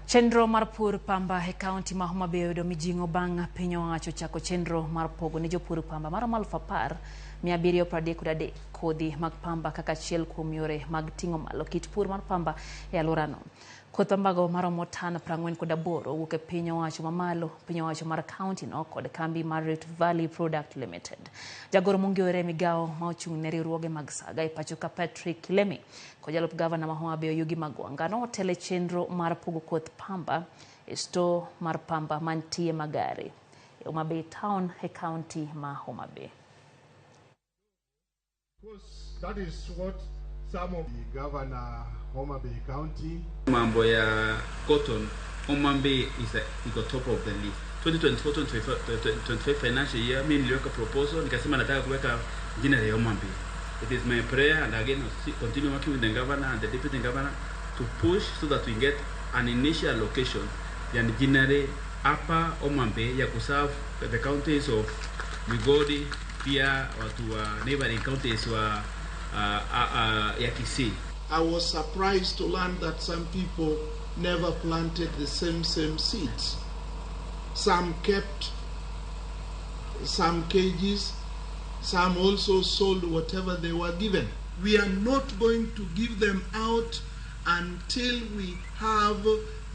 Chenro mar pur pamba e kaunti ma Homa Bay oyudo mijing'o bang' piny owacho chako chenro mar pogo ne jopur pamba maromo 10,733 kodhi mag pamba kaka achiel kuom yore mag ting'o malo kit pur mar pamba e alworano. Koth pambago maromo tan 48 owuok e piny owacho mamalo, piny owacho mar kaunti no kod kambi mar Rift Valley Product Limited. Jagoro mongirore e migawo ma ochung' ne riwruoge mag saga e pacho ka Patrick Kilemi kod jalup gavana ma Homa Bay Oyugi Magwanga notelo e chenro mar pogo koth pamba e store mar pamba mantie Magare e Homa Bay town e kaunti ma Homa Bay. Because that is what some of the governor Homa Bay County. Mambo ya cotton, Homa Bay iko top of the list. 2024-2025 financial year, mimi niliweka proposal nikasema nataka kuweka jina la Homa Bay. It is my prayer, and again I'll continue working with the governor and the deputy governor to push so that we get an initial location ya ginnery hapa Homa Bay ya kuserve the counties of Migori, pia watu wa neighboring counties wa ya Kisii. I was surprised to learn that some people never planted the same seeds. Some kept some cages, some also sold whatever they were given. We are not going to give them out until we have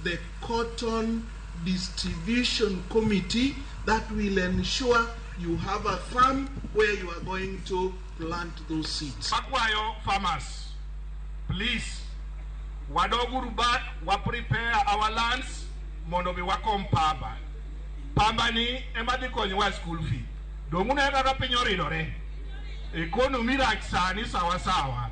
the cotton distribution committee that will ensure you have a farm where you are going to plant those seeds. Akwayo farmers, please, wadoguru back, wa prepare our lands mondo mi wakom pamba. Pamba ni ema dhi konyowa school fee. Dong' uneno kaka piny oridore. Economy rach sani sawa sawa.